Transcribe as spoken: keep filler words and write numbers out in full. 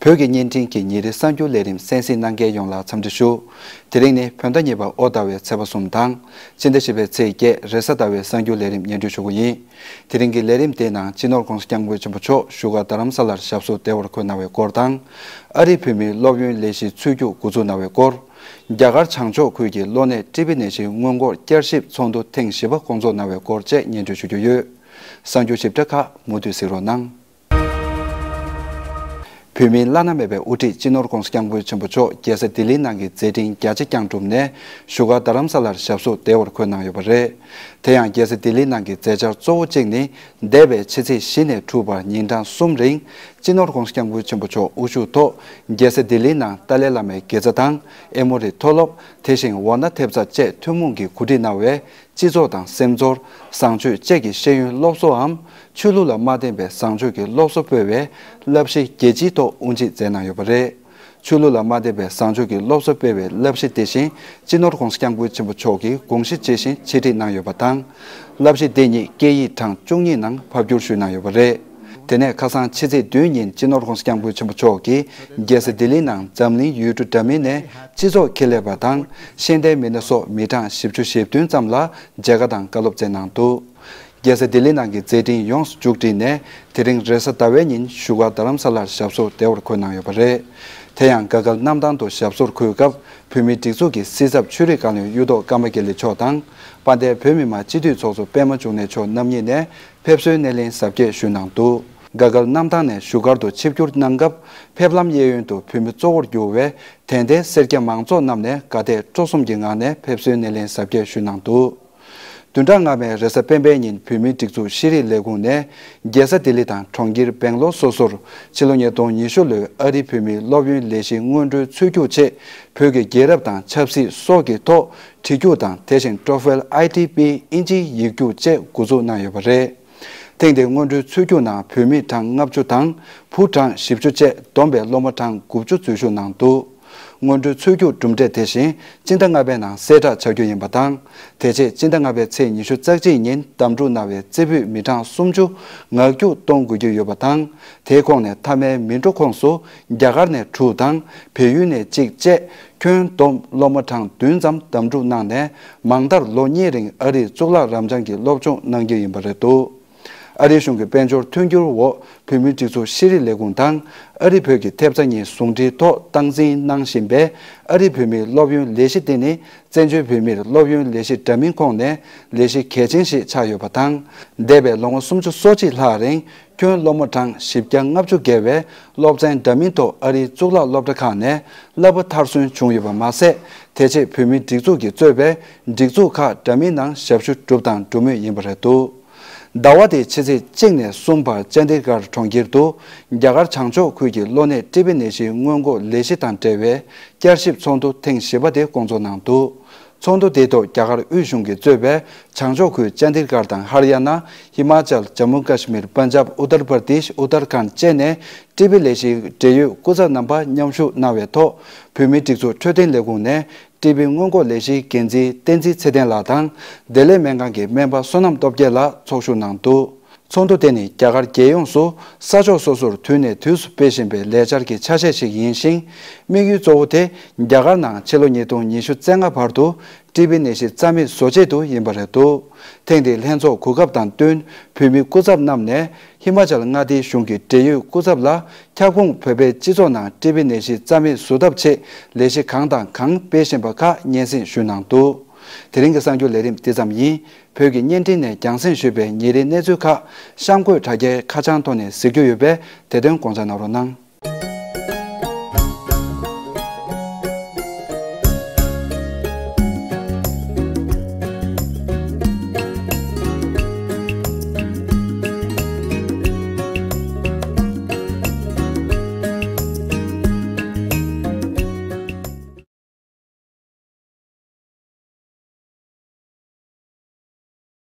བོད་ཀྱི་བརྙན་འཕྲིན་གྱི་ཉིན་རེའི་གསར་འགྱུར་ལས་རིམ་གསན་གཟིགས་གནང་མཁན་ཡོངས་ལ་འཚམས་འདྲི་ཞུ། དེ་རིང་ནི་བོད་ཟླ་གཉིས་པ་ཨོ་ཟླ་བའི་ཚེས་པ་གསུམ་དང་། སྤྱི་ཟླ་བཞི་པའི་ཚེས་བརྒྱད་རེས་གཟའ་ཟླ་བའི་གསར་འགྱུར་ལས་རིམ་སྙན་སྒྲོན་ཞུ་གི་ཡིན། དེ་རིང་གི་ལས་རིམ་དེའི་ནང་སྤྱི་ནོར་༸གོང་ས་༸སྐྱབས་མགོན་ཆེན་པོ་མཆོག་བཞུགས་སྒར་རྡ་རམ་ས་ལར་ཞབས་སོར་བདེ་བར་འཁོད་གནང་བའི་སྐོར་དང་། ཨ་རིའི་བོད་མིའི་སློབ་ཡོན་ལས་གཞི་ཚུད་རྒྱུགས་འགོ་འཛུགས་གནང་བའི་སྐོར། རྒྱ་གར་བྱང་ཕྱོགས་ཁུལ་གྱི་གློ་ནད་ཊི་བི་ནད་གཞིའི་སྔོན་འགོག་བསྐྱར་ཞིབ་ཚོགས་འདུ་ཐེངས་བཞི་པ་སྐོང་ཚོགས་གནང་བའི་སྐོར་བཅས་སྙན་སྒྲོན་ཞུ་རྒྱུ་ཡོད། གསར་འགྱུར་ཞིབ་ཕྲ་ཁག་མུ་མཐུད་གཟིགས་རོགས་གནང་། བོད་མིའི་བླ་ན་མེད་པའི་དབུ་ཁྲིད་སྤྱི་ནོར་༸གོང་ས་༸སྐྱབས་མགོན་ཆེན་པོ་མཆོག་རྒྱལ་ས་ལྡི་ལིའི་ནང་གི་མཛད་འཕྲིན་རྒྱ་ཆེ་བསྐྱངས་གྲུབ་ནས་བཞུགས་སྒར་རྡ་རམ་ས་ལར་ཞབས་སོར་བདེ་བར་འཁོད་གནང་ཡོད་པ་རེད། དེ་ཡང་རྒྱལ་ས་ལྡི་ལིའི་ནང་གི་མཛད་འཆར་གཙོ་བོ་གཅིག་ནི། འདས་པའི་ཕྱི་ཚེས་བཞི་ནས་དྲུག་བར་ཉིན་གྲངས་གསུམ་རིང་སྤྱི་ནོར་༸གོང་ས་༸སྐྱབས་མགོན་ཆེན་པོ་མཆོག་དབུ་བཞུགས་ཐོག་རྒྱལ་ས་ལྡི་ལིའི་ནང་ཏཱ་ལའི་བླ་མའི་དགེ་རྩ་དང་ཨེ་མོ་རི་མཐོ་སློབ། དེ་བཞིན་འོ་ན་ཐེབས་རྩ་བཅས་ཐུན་མོང་གིས་གོ་སྒྲིག་གནང་བའི་སྤྱི་ཚོགས་དང་སེམས་ཚོར། བཟང་སྤྱོད་བཅས་ཀྱི་ཤེས་ཡོན་སློབ་གསོའམ། ཆོས་ལུགས་ལ་མ་བརྟེན་པའི་བཟང་སྤྱོད་ཀྱི་སློབ་གསོ་སྤེལ་བའི་བསླབ་གཞི་རྒྱལ་སྤྱིའི་ཐོག་དབུ་འབྱེད་མཛད་གནང་ཡོད་པ་རེད། ཆོས་ལུགས་ལ་མ་བརྟེན་པའི་བཟང་སྤྱོད་ཀྱི་སློབ་གསོ་སྤེལ་བའི་བསླབ་གཞི་དེ་བཞིན་སྤྱི་ནོར་༸གོང་ས་༸སྐྱབས་མགོན་ཆེན་པོ་མཆོག་གིས་དགོངས་གཞི་བྱས་ཤིང་ཆེད་སྒྲིག་གནང་ཡོད་པ་དང་། བསླབ་གཞི་དེ་ཉིད་སྐད་ཡིག་གྲངས་བཅུ་གཉིས་ནང་ཕབ་བསྒྱུར་ཞུས་གནང་ཡོད་པ་རེད། དེ་ནས་ཁ་སང་ཕྱི་ཚེས་བདུན་ཉིན་སྤྱི་ནོར་༸གོང་ས་༸སྐྱབས་མགོན་ཆེན་པོ་མཆོག་གིས་རྒྱལ་ས་ལྡི་ལི་ནང་འཛམ་གླིང་ཡུལ་གྲུ་འདྲ་མིན་ནས་སྤྱི་ཚོགས་ཁེ་ལས་པ་དང་ཤེས་ལྡན་མི་སྣ་སོགས་མི་གྲངས་བཞི་བཅུ་ཞེ་བདུན་ཙམ་ལ་མཇལ་ཁ་དང་བཀའ་སློབ་སྩལ་གནང་འདུག་རྒྱལ་ས་ལྡི་ལི་ནང་གི་མཛད་འཕྲིན་ཡོངས་སུ་མཇུག་བསྒྲིལ་ནས་དེ་རིང་རེས་གཟའ་ཟླ་བའི་ཉིན་བཞུགས་སྒར་རྡ་རམ་ས་ལར་ཞབས་སོར་བདེ་བར་འཁོད་གནང་ཡོད་པ་རེད། དེ་ཡང་དགའ་སྐལ་གནམ་ཐང་དུ་ཞབས་སོར་འཁོད་སྐབས་བོད་མིའི་སྒྲིག་འཛུགས་ཀྱི་སྲིད་ཚབ་ཆོས་རིག་བཀའ་བློན་གཡུ་ཐོག་ཀརྨ་དགེ་ལེགས་མཆོག་དང་། དཔལ་ལྡན་བོད་མི་མང་སྤྱི་འཐུས་ཚོགས་གཙོ་པད་མ་འབྱུང་གནས་མཆོག་རྣམ་གཉིས་ནས་ཕེབས་བསུའི་སྣེ་ལེན་གཟབ་རྒྱས་ཞུས་གནང་འདུག་དགའ་སྐལ་གནམ་ཐང་ནས་བཞུགས་སྒར་དུ་ཆིབས་བསྒྱུར་གནང་སྐབས་ཕེབས་ལམ་གཡས་གཡོན་དུ་བོད་མི་གཙོ་བོར་གྱུར་བའི་དད་ལྡན་སེར་སྐྱ་མང་ཚོགས་རྣམས་ནས་དགའ་དད་སྤྲོ་གསུམ་གྱི་ངང་ནས་ཕེབས་བསུའི་སྣེ་ལེན་གཟབ་རྒྱས་ཞུས་གནང་འདུག་བདུན་ཕྲག་སྔ་མའི་རེས་གཟའ་སྤེན་པའི་ཉིན་བོད་མིའི་སྒྲིག་འཛུགས་ཤེས་རིག་ལས་ཁུངས་ནས་རྒྱལ་ས་ལྡི་ལི་དང་གྲོང་ཁྱེར་སྦེང་ལོར་སོ་སོར་ཕྱི་ལོ་ཉིས་སྟོང་ཉི་ཤུ་ལོའི་ཨ་རིའི་བོད་མིའི་སློབ་ཡོན་ལས་གཞིའི་སྔོན་འགྲོའི་ཚུད་རྒྱུགས་ཆེད་བོད་ཀྱི་རྒྱལ་རབས་དང་ཆབ་སྲིད་སོགས་ཀྱི་ཐོག་བྲིས་རྒྱུགས་དང་དེ་བཞིན་ཊོ་ཧྥེལ་ཨའི་ཊི་པི་ཨིན་ཇིའི་ཡིག་རྒྱུགས་བཅས་འགོ་འཛུགས་གནང་ཡོད་པ་རེད། ཐེངས་འདིའི་སྔོན་འགྲོའི་ཚུད་རྒྱུགས་ནང་བོད་མི་གྲངས་ལྔ་བཅུ་དང་བུ་གྲངས་བཞི་བཅུ་བཅས་བསྡོམས་པའི་སློབ་མ་གྲངས་དགུ་བཅུ་འཛུལ་ཞུགས་གནང་འདུག་སྔོན་འགྲོའི་ཚུད་རྒྱུགས་གྲུབ་འབྲས་དེ་བཞིན་སྤྱི་ཟླ་ལྔ་པའི་ནང་གསལ་བསྒྲགས་བྱ་རྒྱུ་ཡིན་པ་དང་། དེ་རྗེས་སྤྱི་ཟླ་ལྔ་པའི་ཚེས་ཉི་ཤུ་རྩ་གཅིག་ཉིན་བདམས་སྒྲུག་གནང་བའི་རྩེ་ཕུད་མི་གྲངས་སུམ་ཅུ་ངག་རྒྱུགས་གཏོང་དགོས་ཀྱི་ཡོད་པ་དང་། དེའི་ཁོངས་ནས་མཐའ་མའི་མི་འགྲོ་ཁོངས་སུ་རྒྱ་གར་ནས་དྲུག་དང་བལ་ཡུལ་ནས་གཅིག་བཅས་ཁྱོན་བསྡོམས་སློབ་མ་གྲངས་བདུན་ཙམ་བདམས་སྒྲུག་གནང་ནས་མང་མཐར་ལོ་གཉིས་རིང་ཨ་རིའི་གཙུག་ལག་རབ་འབྱམས་ཀྱི་སློབ་སྦྱོང་གནང་རྒྱུ་ཡིན་པ་རེད་འདུག་ཨ་རིའི་གཞུང་གི་དཔལ་འབྱོར་མཐུན་འགྱུར་འོག་བོད་མིའི་སྒྲིག་འཛུགས་ཤེས་རིག་ལས་ཁུངས་དང་ཨ་རི་བོད་ཀྱི་ཐེབས་རྩ་གཉིས་ཟུང་འབྲེལ་ཐོག་སྟངས་འཛིན་གནང་བཞིན་པའི་ཨ་རི་བོད་མིའི་སློབ་ཡོན་ལས་གཞི་དེ་ནི་བཙན་བྱོལ་བོད་མིར་སློབ་ཡོན་ལས་གཞི་འདྲ་མིན་ཁོངས་ནས་ལས་གཞི་གལ་ཆེན་ཞིག་ཆགས་ཡོད་པ་དང་། འདས་པའི་ལོ་ངོ་སུམ་ཅུ་སོ་གཅིག་ལྷག་རིང་ཁྱོན་སློབ་མ་གྲངས་བཞི་བརྒྱ་ལྔ་བཅུ་བརྒལ་བའི་སློབ་ཚན་འདྲ་མིན་ཐོག་ཨ་རིའི་གཙུག་ལག་སློབ་གྲྭ་ཁག་ནས་བསླབ་པ་མཐར་སོན་བྱུང་ཡོད་པ་མ་ཟད། དེ་རྗེས་བོད་མིའི་སྒྲིག་འཛུགས་ཀྱིས་གཙོས་པའི་སྒྲིག་འཛུགས་ཁག་འདྲ་མིན་ནང་ཞབས་ཞུ་བསྒྲུབས་དང་སྒྲུབ་མུས་ཡིན་པ་རེད་འདུག་ཟླ་བ་འདིའི་ཕྱི་ཚེས་གཅིག་ནས་གསུམ་བར་ཅན་དི་གྷར་གྲོང་ཁྱེར་དུ་རྒྱ་གར་བྱང་ཕྱོགས་ཁུལ་གྱི་གློ་ནད་ཊི་བི་ནད་གཞིའི་སྔོན་འགོག་ལས་གཞི་དང་འབྲེལ་བའི་བསྐྱར་ཞིབ་ཚོགས་འདུ་ཐེངས་བཞི་པ་དེ་སྐོང་ཚོགས་གནང་འདུག་ཚོགས་འདུ་དེའི་ཐོག་རྒྱ་གར་དབུས་གཞུང་གིས་གཙོས་པའི་བྱང་ཕྱོགས་ཁུལ་ཅན་དི་གྷར་དང་ཧར་ཡ་ན། ཧི་མ་ཅལ། ཇམ་མུ་ཀ་ཤི་མིར། པན་ཇབ། ཨུ་ཏར་པར་དེཤ། ཨུ་ཏར་ཁཱན་བཅས་ནས་ཊི་བི་ལས་གཞིའི་འབྲེལ་ཡོད་སྐུ་ཚབ་རྣམ་པ་མཉམ་ཞུགས་གནང་བའི་ཐོག་བོད་མིའི་སྒྲིག་འཛུགས་འཕྲོད་བསྟེན་ལས་ཁུངས་ནས། ཊི་བི་སྔོན་འགོག་ལས་གཞིའི་འགན་འཛིན་བསྟན་འཛིན་ཚེ་བརྟན་ལགས་དང་བདེ་ལེགས་སྨན་ཁང་གི་སྨན་པ་བསོད་ནམས་སྟོབས་རྒྱལ་ལགས་ཚོགས་ཞུགས་གནང་འདུག་ཚོགས་འདུ་དེ་ནི་རྒྱ་གར་རྒྱལ་ཡོངས་སུ་ས་ཕྱོགས་སོ་སོར་དུས་ནས་དུས་སུ་སྤེལ་བཞིན་པའི་ལས་འཆར་གྱི་ཆ་ཤས་ཤིག་ཡིན་ཞིང་། དམིགས་ཡུལ་གཙོ་བོ་དེ་རྒྱ་གར་ནང་ཕྱི་ལོ་ཉིས་སྟོང་ཉི་ཤུ་རྩ་ལྔ་བར་དུ་ཊི་བི་ནད་གཞི་རྩ་མེད་བཟོ་ཆེད་དུ་ཡིན་པ་རེད་འདུག་ཐེངས་འདིའི་ལྷན་ཚོགས་གོ་སྐབས་དང་བསྟུན་བོད་མི་སྐུ་ཚབ་རྣམས་ནས་ཧི་མ་ཅལ་མངའ་སྡེའི་གཞུང་གི་འབྲེལ་ཡོད་སྐུ་ཚབ་ལ། ཁྱབ་ཁོངས་བོད་པའི་སྤྱི་ཚོགས་ནང་ཊི་བི་ནད་གཞི་རྩ་མེད་བཟོ་ཐབས་ཆེད་ལས་གཞི་གང་དང་གང་སྤེལ་བཞིན་པ་ཁག་སྙན་སེང་ཞུས་གནང་འདུག་དེ་རིང་གི་གསར་འགྱུར་ལས་རིམ་འདི་ཙམ་ཡིན། བོད་ཀྱི་བརྙན་འཕྲིན་ནས་རྒྱང་སྲིང་ཞུས་པའི་ཉིན་རེའི་གནས་ཚུལ་ཁག་གཤམ་འཁོད་དྲ་རྒྱའི་ཁ་བྱང་ཐོག་ནས་གཟིགས་རྒྱུ་ཡོད་པས་དེ་དོན་དགོངས་འཇགས་གནང་རོགས་གནང་།